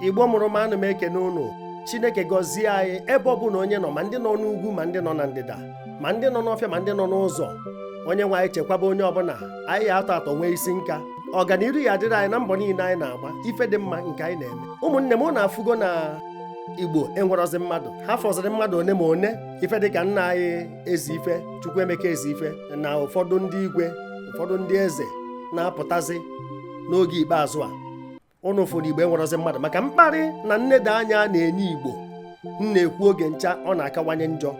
Igbo mụrụ m, anụ m ekene unu. Chineke gọzie anyị ebe ọ bụla onye nọ, ma ndị nọ n'ugwu, ma ndị nọ na ndịda, ma ndị nọ n'ọfịa, ma ndị nọ n'ụzọ. Onye nwe anyị chekwaba onye ọbụla. Anyị ya atọ atọ nwee isi nka. Ọganiru ya adịrị anyị na mbọ niile anyị na-agba, ife dị mma nke anyị na-eme. Ụmụnne m, unu afụgo na Igbo enwerọzi mmadụ. Ha fọziri mmadụ one ma one, ife dịka nna anyị Ezeife, Chukwuemeka Ezeife, na ụfọdụ ndị igwe, ụfọdụ ndị eze na-apụtazi n'oge ikpeazụ a. Ụnụ fụrụ, Igbo enwerọzi mmadụ maka mkparị na nneda anya a na-enye Igbo. M na-ekwu oge ncha, ọ na-akawanye njọ.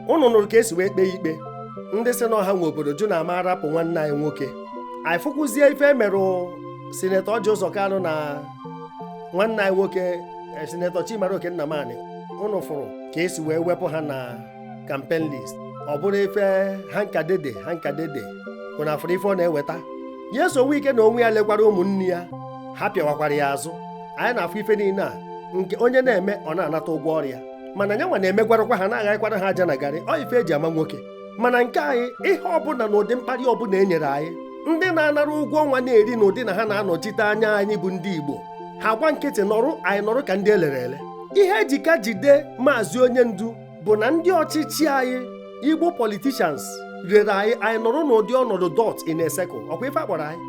Ụnụ nụrụ ka esi wee kpee ikpe ndị si na ọha nwe obodo jụ na ama arapụ nwanne anyị nwoke. Anyị fụkwuzie ife emerụ Senator Orji Uzor Kalu na nwanne anyị nwoke, Senator Chimaroke Nnamani. Ụnụ fụrụ ka esi wee wepụ ha na campaign list. Ọ bụrụ ife ha nkadede ha nkadede, ụnụ afụrụ ife ọ na-eweta. Ya eso Wike na onwe ya lekwara ụmụnne ya, ha pịawakwara ya azụ. Anyị na-afụ ife niile a nke onye na-eme, ọ na-anata ụgwọ ọrịa, mana nyanwa na-emegwarakwa ha, na-aghakwara ha aja na garị. Ọ ife eji ama nwoke. Mana nke anyị, ihe ọbụla na ụdị mkparị ọbụla e nyere anyị, ndị na-anara ụgwọ ọnwa na-eri n'ụdị na ha na-anọchite anya anyị bụ ndị Igbo, ha gba nkịtị nọrụ. Anyị nọrụ ka ndị elere ele. Ihe ejika jide maazị onye ndu bụ na ndị ọchịchị anyị, Igbo politicians, rere anyị. Anyị nọrọ n'ụdị ọnọdụ dot in a circle. Ọkwa ife akpọrọ anyị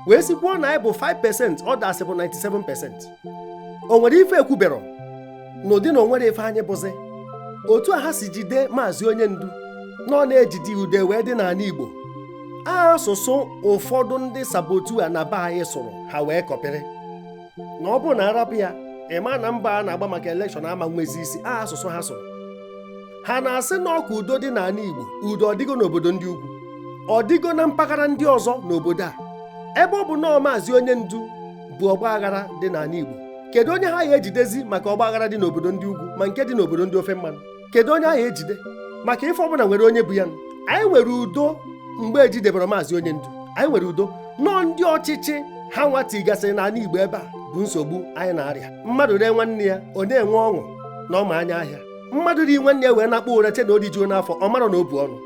wee sikwuo na anyị bụ 5%, others bụ 97%. O nwere ife ekwubero n'ụdị na o nwere ife anyị bụzi. Otu a ha si jide maazị onye ndu na ọ na-ejide ude wee dị n'ala Igbo. Asụsụ ụfọdụ ndị saboteur na be anyị sụrụ, ha wee kọpịrị na ọ bụrụ na arapụ ya, ịma na mba a na-agba maka election ama nwezi isi. A asụsụ ha sụrụ, ha na-asị na ọka udo dị n'ala Igbo. Udo ọdịgo n'obodo ndị ugwu, ọ dịgo na mpaghara ndị ọzọ n'obodo a. Ebe ọ bụ nọọ maazị onye ndu bụ ọgba aghara dị n'ala Igbo, kedu onye ha ya ejidezi maka ọgba aghara dị n'obodo ndị ugwu, ma nke dị n'obodo ndị ofe mmanụ? Kedu onye ha ya ejide maka ife ọbụla nwere onye bụ ya? Anyị nwere udo mgbe ejidebere maazị onye ndu. Anyị nwere udo. Nọọ ndị ọchịchị ha nwatigasịrị n'ala Igbo ebe a bụ nsogbu anyị na-arịa. Mmadụ ree nwanne ya, ọ na-enwe ọṅụ na ọma anya ahịa. Mmadụ ri nwanne ya wee na-akpọ ụra, che na o rijuo n'afọ, ọ mara na o bu ọnụ.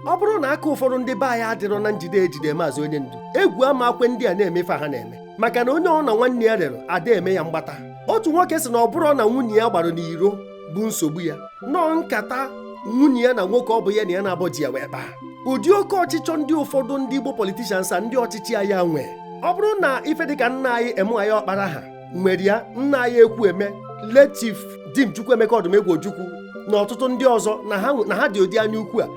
Ọ bụrụ na aka ụfọdụ ndị be anyị adịrọ na njide ejide maazị onye ndu, egwu ama akwe ndị a na-emefe ha na-eme, maka na onye ọ na nwanne ya rere ada eme ya mgbata. Otu nwoke sị na ọ bụrụ na nwunye ya gbara n'iro bụ nsogbu ya, nọọ nkata nwunye ya na nwoke ọ bụ ya na ya na-abọ ji ya wee kpaa. Ụdị oke ọchịchọ ndị ụfọdụ ndị Igbo politicians a, ndị ọchịchị anyị nwee, ọ bụrụ na ife dịka nna anyị Emuaya Ọkpara ha nwere ya, nna anyị ekwu eme, late Chief Dim Chukwuemeka Ọdụmegwu Ojukwu na ọtụtụ ndị ọzọ, na ha dị ụdị anya ukwu a,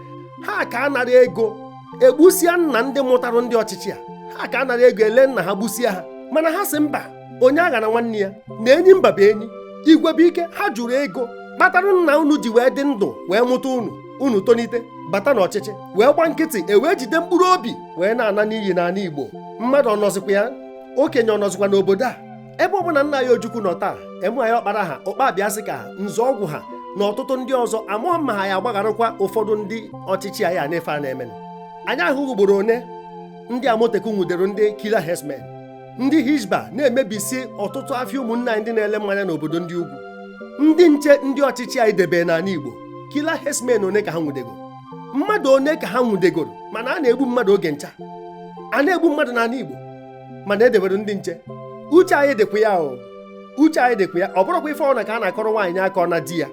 ha ka anara ego egbusia nna ndị mụtarụ ndị ọchịchị a. Ha ka anara ego ele nna ha, gbusia ha. Mana ha sị mba, onye agha na nwanne ya na enyi mba bụ enyi. Igwe bụ ike. Ha jụrụ ego kpatara nna unu ji wee dị ndụ wee mụta unu, unu tonite bata n'ọchịchị wee gba nkịtị, e wee jide mkpụrụ obi wee na-ana n'iyi n'ala Igbo. Mmadụ ọnọzikwa ya, okenye ọnọzikwa n'obodo a. Ebe ọ bụ na nna ya Ojukwu nọ taa, Emuaya Ọkpara ha, Ụkpabịa sị ka ha nzọọgwụ ha na ọtụtụ ndị ọzọ, amụọ ma ha ya agbagharakwa ụfọdụ ndị ọchịchị anyị a na-efe a na-emenụ. Anyị ahụghị ugboro one ndị Amotekun nwudere ndị killer herdsmen, ndị Hisba na-emebisi ọtụtụ afịa ụmụnne anyị ndị na-ele mmanya n'obodo ndị ugwu. Ndị nche ndị ọchịchị anyị debere n'ala Igbo, killer herdsmen one ka ha nwudegoro? Mmadụ one ka ha nwudegoro? Mana a na-egbu mmadụ oge ncha, a na-egbu mmadụ n'ala Igbo, mana edebere ndị nche. Uche anyị dịkwa ya o, uche anyị dịkwa ya. Ọ bụrụkwa ife ọ na ka a na-akọrọ nwaanyị aka na di ya,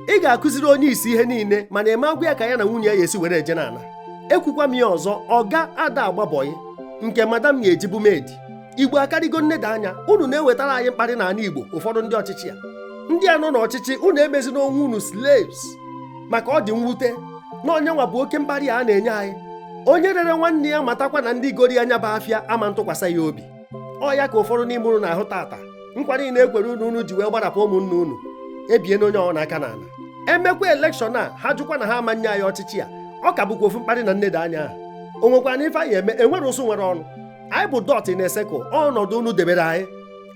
ị ga-akụziri onye isi ihe niile, mana eme agwa ya ka ya na nwunye ya esi were eje n'ala. Ekwukwa m ya ọzọ, ọga ada agbabọyị nke madam ya ejibu maid. Igbo akarịgo nneda anya unu na-ewetara anyị, mkparị n'ala Igbo. Ụfọdụ ndị ọchịchị a, ndị a nọ n'ọchịchị, unu emezina onwe unu slaves, maka ọ dị mwute na onye nwa bụ oke mkparị a na-enye anyị. Onye rere nwanne ya, matakwa na ndị gori anya bụ afịa ama ntụkwasị ya obi. Ọ ya ka ụfọdụ n'ime unu na-ahụ tata nkwa niile ekwere unu, unu ji wee gbarapụ ụmụnne unu ebie n'onye ọ n'aka n'ala. Emekwa election a, ha jụkwa na ha amanye anyị ọchịchị a, ọ ka bụkwa ofu mkparị na nneda anya ahụ. O nwekwa na ife anyị eme enwere ụsụ nwere ọnụ. Anyị bụ dot in a circle. Ọnọdụ unu debere anyị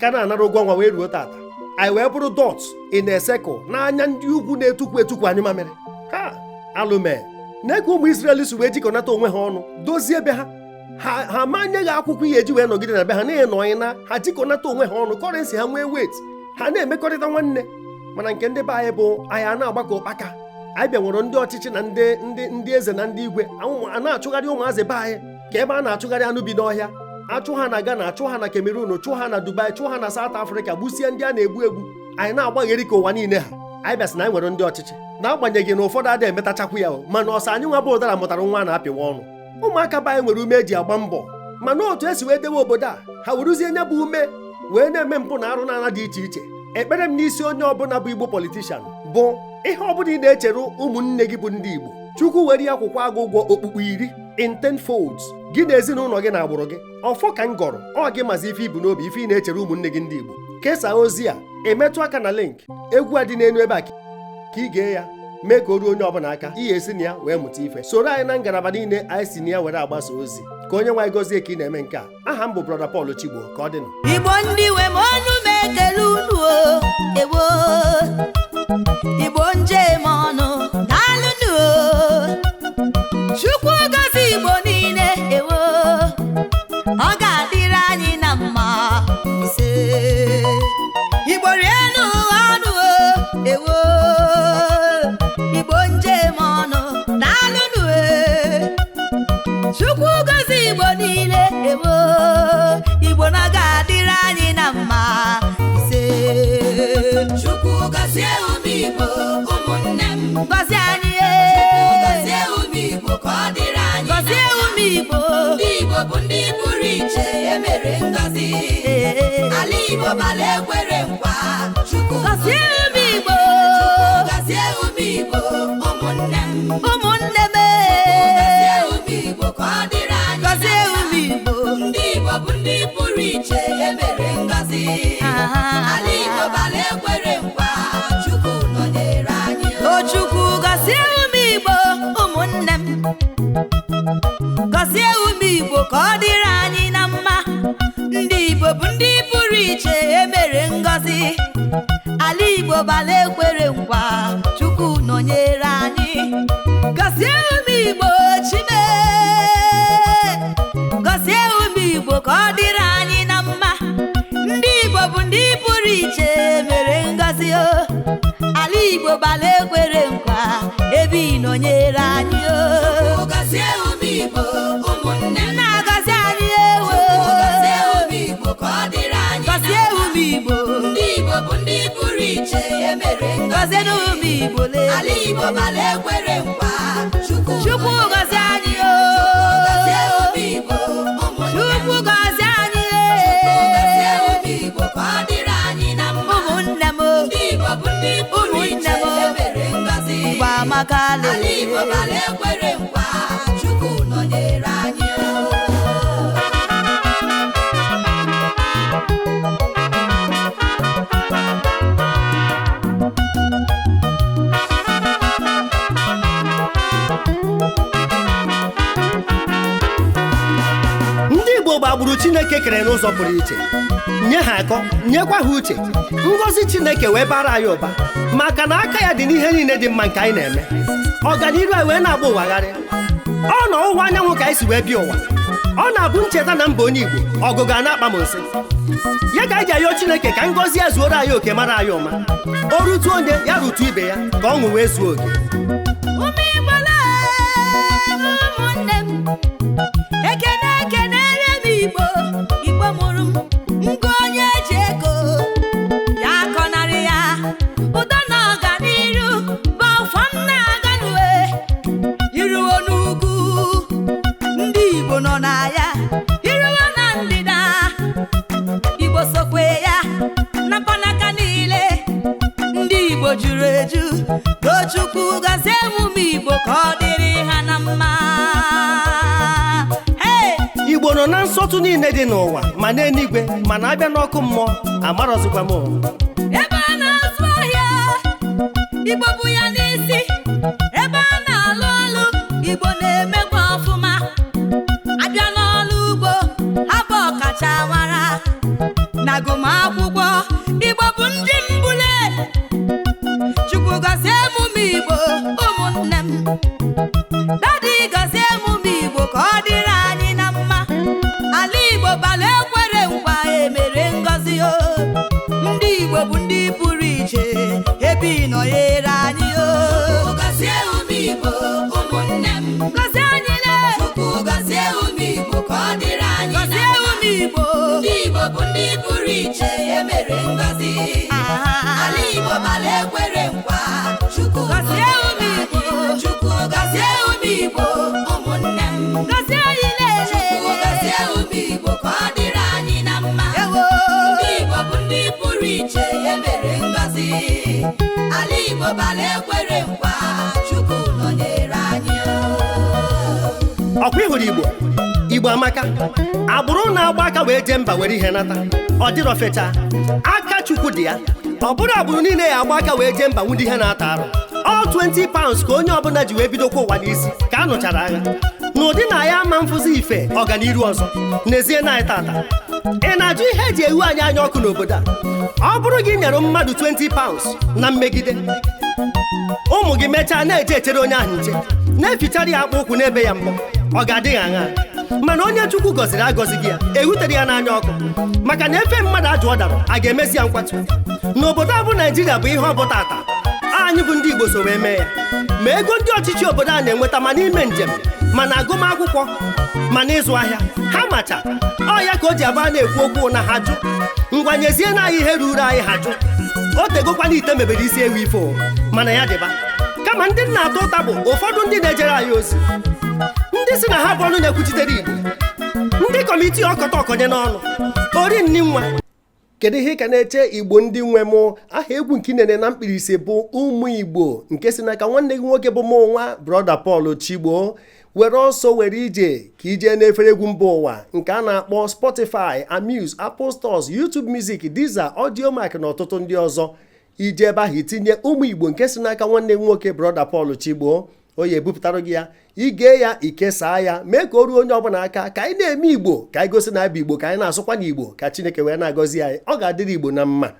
ka na-anara ụgwọ ọnwa wee ruo tata, anyị wee bụrụ dot in a circle n'anya ndị ugwu na-etukwu etukwu anyị mamịrị ha alụme na ka ụmụ Israel si wee jikọnata onwe ha ọnụ dozie ebe ha. Ha manye gị akwụkwọ ihe eji wee nọgide na be ha n'ihi nọghị na ha jikọnata onwe ha ọnụ, currency ha nwee weight, ha na-emekọrịta nwanne. Mana nke ndị be anyị bụ anyị a na-agbakọ ụkpaka. Anyị bịa nwere ndị ọchịchị na ndị eze na ndị igwe a na-achụgharị ụmụazị be anyị ka ebe a na-achụgharị anụ bi n'ọhịa. Achụ ha na Ghana, achụ ha na Cameroon, chụọ ha na Dubai, chụọ ha na South Africa, gbusie ndị a na-egbu egbu. Anyị na-agbagheri ka ụwa niile ha. Anyị bịasị na anyị nwere ndị ọchịchị, n'agbanyeghị na ụfọdụ adịghị emetachakwu ya o, mana ọsọ anyị nwa bụ ụdara mụtara nwa na-apịwa ọnụ. Ụmụaka be anyị nwere ume eji agba mbọ, mana otu esi wee dewe obodo a, ha weruzie nya bụ ume wee na-eme mpụ na arụ n'ala dị iche iche. Ekpere m n'isi onye ọbụla bụ Igbo politician bụ ihe ọbụla ị na-echere ụmụnne gị bụ ndị Igbo, Chukwu were ya akwụkwọ agụ ụgwọ okpukpu 10 in 10 folds, gị na ezinụlọ gị na agbụrụ gị. Ọfọ ka m gọrọ ọ gị mazi ife ibu n'obi, ife ị na-echere ụmụnne gị ndị Igbo. Kesaa ozi a, emetụ aka na link egwu a dị n'elu ebe a ka ị gee ya, mee ka o ruo onye ọbụla aka. Ihe esi na ya wee mụta ife. Soro anyị na ngalaba niile anyị si na ya were agbasa ozi. Ka onye nwe anyị gọzie ka ị na-eme nke a. Aha m bụ Brother Paul Chigbo. Ka ọ dịnụ. Igbo ndị nwe m, ọnụ m ekele unu o, ewo. Igbo njem ọnụ, daalụnụ o. Chukwu gọzie Igbo niile, ewo. Ọ ga-adịrị anyị na mma, ise. Igbo rienụ ọnụ o, ewo. Igbo njem ọnụ, daalụnụ e. Chukwu gọzie Igbo niile, ewo. Igbo na ga-adịrị anyị na mma, ise. Chukwu gọzie ụmụ Igbo, ụmụnne m. Gọzie anyị Chukwu e. gọzie ụmụ Igbo ka ọ dịrị anyị na Gọzie mma. ụmụ Igbo. Ndị Igbo bụ ndị pụrụ iche emere ngọzi. Ee. Ala Igbo gbara ekwere nkwa. Chukwu Gọzie ụmụ Igbo. Chukwu gọzie ụmụ Igbo, ụmụnne m. Ụmụnne m Gọzie e. ụmụ Igbo ka ọ dịrị anyị na Gọzie mma. ụmụ Igbo. Ndị Igbo bụ ndị pụrụ iche emere ngọzi. Ala Igbo gbara ekwere nkwa. Chukwu nọnyere anyị. O Chukwu gọzie ụmụ Igbo, ụmụnne m. Gọzie ụmụ Igbo ka ọ dịrị anyị na mma. Ndị Igbo bụ ndị pụrụ iche emere ngọzi. Ala Igbo gbara ekwere nkwa. Chukwu nọnyere anyị. Gọzie ụmụ Igbo, Chime. Gọzie ụmụ Igbo ka ọ dịrị anyị na mma. Ndị Igbo bụ ndị pụrụ iche mere ngọzi o. Ala Igbo gbara ekwere nkwa, ebe ị nọnyere anyị o. Chukwu gọzie ụmụ Igbo, ụmụnne m. Nna gọzie anyị ewo. Chukwu gọzie ụmụ Igbo ka ọ dịrị anyị na Gọzie mma. ụmụ Igbo. Ndị Igbo bụ ndị pụrụ iche emere ngọzi. Gọzie ụmụ Igbo le. Ala Igbo gbara ekwere nkwa. Chukwu Chukwu gọzie anyị o. gọzie ụmụ Igbo, ụmụnne m. Chukwu gọzie anyị Chukwu gọzie e. ụmụ Igbo ka ọ dịrị anyị na mma. Ụmụnne m. Ndị Igbo bụ ndị pụrụ iche Ụmụnne m. emere ngọzi. Igbo amaka le. Ala Igbo gbara ekwere nkwa. Chukwu nọnyere anyị o. Ndị Igbo bụ agbụrụ Chineke kere n'ụzọ pụrụ iche, nye ha akọ, nyekwa ha uche. Ngọzi Chineke wee bara anyị ụba, maka na aka ya dị n'ihe niile dị mma nke anyị na-eme. Ọganiru anyị wee na-agba ụwa gharị. Ọ nọ ọwụwa anyanwụ ka anyị si wee bịa ụwa. Ọ na-abụ ncheta na mba onye Igbo ọgụgụ a na-akpa m nsị ya ka anyị ji ayọ Chineke ka ngọzi ya zuoro anyị oke, mara anyị ụma. O rutu onye ya rutu ibe ya, ka ọṅụ wee zuo oke. Ụmụ Igbo lee, ụmụnne m, ekene ekenere m Igbo, Igbo mụrụ m, ngụ onye ji ego ya akọnarị ya. Udo na ọganiru bụ ọfọ m na-aga n'uwe. Iruo n'ugwu, ndị Igbo nọ na ya. Iruo na ndịda, Igbo sokwe ya. Na mkpanaka niile, ndị Igbo juru eju. Tochukwu gọzie ụmụ Igbo ka ọ dịrị ha na mma. Hey! Igbo nọ na nsọtụ niile dị n'ụwa, ma n'eluigwe, ma na-abịa n'ọkụ mmụọ, amarọzikwa m ụwa. Ebe a na-azụ ahịa, Igbo bụ ya n'isi. Ebe a na-alụ ọlụ, Igbo na-emekwa ọfụma. Abịa n'ọlụ ugbo, ha bụ ọkachamara. Na agụmakwụkwọ, Igbo bụ ndị mbule. Chukwu gọzie emume Igbo, ụmụnne m. Daddy gọzie emume Igbo ka ọ dịrị anyị na mma. Ala Igbo bara ekwere nkwa emere ngọzi o. Ndị Igbo bụ ndị pụrụ iche, ebe ị nọnyere anyị o. Chukwu gọzie ụmụ Igbo, ụmụnne m. Gọzie anyị le. Chukwu gọzie ụmụ Igbo ka ọ dịrị anyị na Gọzie mma. Igbo. Ndị Igbo bụ ndị pụrụ iche emere ngọzi. Ala Igbo gbara ekwere nkwa. Chukwu Gọzie ụmụ nọnyere Igbo. anyị. Chukwu gọzie ụmụ Igbo, ụmụnne m. Gọzie anyị Chukwu lele. gọzie ụmụ Igbo ka ọ dịrị anyị na mma. Ewo. Ndị Igbo bụ ndị pụrụ iche emere ngọzi. Ala Igbo gbara ekwere nkwa. Chukwu nọnyere anyị o. Ọkwa ịhụrụ Igbo, Igbo amaka. Agbụrụ na-agba aka wee jee mba were ihe nata, ọ dịrọ fecha. Aka Chukwu dị ya. Ọ bụrụ agbụrụ niile ya agba aka wee jee mba nwụdị ihe na-ata arụ. Ọ £20 ka onye ọbụla ji wee bidokwa ụwa n'isi ka a nụchara agha n'ụdị na ya ama mfụzi ife ọganiru ọzọ. N'ezie na anyị tata, ị na-ajụ ihe eji ewu anyị anya ọkụ n'obodo a. Ọ bụrụ gị nyere mmadụ £20 na mmegide, ụmụ gị mechaa na-eje echere onye ahụ nche, na-efichara ya akpụ ụkwụ n'ebe ya mbọ, ọ ga-adịghị aṅa. Mana onye Chukwu gọziri agọzi gị ya ewutere ya n'anya ọkụ, maka na efe mmadụ ajụ ọ dara, a ga-emezi ya nkwatu. N'obodo a bụ Naijiria bụ ihe ọ bụ tata, anyị bụ ndị Igbo so wee mee ya. Ma ego ndị ọchịchị obodo a na-enweta, ma n'ime njem, ma na agụmakwụkwọ, ma n'ịzụ ahịa, ha macha ọ ya ka o ji abụ a na-ekwu okwu na ha jụ. Ngwa, nyezie na anyị ihe ruru anyị, ha jụ. O tegokwana ite mebere isi ewu ife o, mana ya dịba kama. Ndị nna atọ ụta bụ ụfọdụ ndị na-ejere anyị ozi, ndị si na ha bụ ọnụ na-ekwuchitere Igbo, ndị kọmitii ọkọta ọkọnye n'ọnụ ori nni nwa. Kedu ihe ị ka na-eche, Igbo ndị nwe mụ? Aha egwu nke nene na mkpirisi bụ Ụmụ Igbo, nke si n'aka nwanne gị nwoke bụ mụ nwa, Brother Paul Chigbo. Were ọsọ were ije ka ije n'efere egwu mba ụwa nke a na-akpọ Spotify, Amuse, Apple Stores, YouTube Music, Deezer, Audiomack na ọtụtụ ndị ọzọ. Ije ebe ahụ itinye Ụmụ Igbo nke si n'aka nwanne gị nwoke, Brother Paul Chigbo, o ya ebupụtara gị ya. Ige ya, ikesaa ya, mee ka o ruo onye ọbụla aka, ka anyị na-eme Igbo, ka anyị gosi na abụ Igbo, ka anyị na-asụkwa n'Igbo, ka Chineke wee na-agọzi anyị. Ọ ga-adịrị Igbo na mma.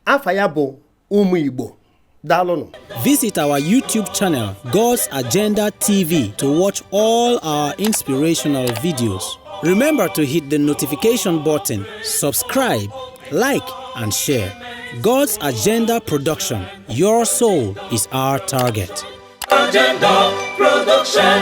Afa ya bụ Ụmụ Igbo. Daalụnụ. Visit our YouTube channel, God's Agenda TV, to watch all our inspirational videos. Remember to hit the notification button, subscribe, like, and share. God's Agenda Production. Your soul is our target. Agenda Production.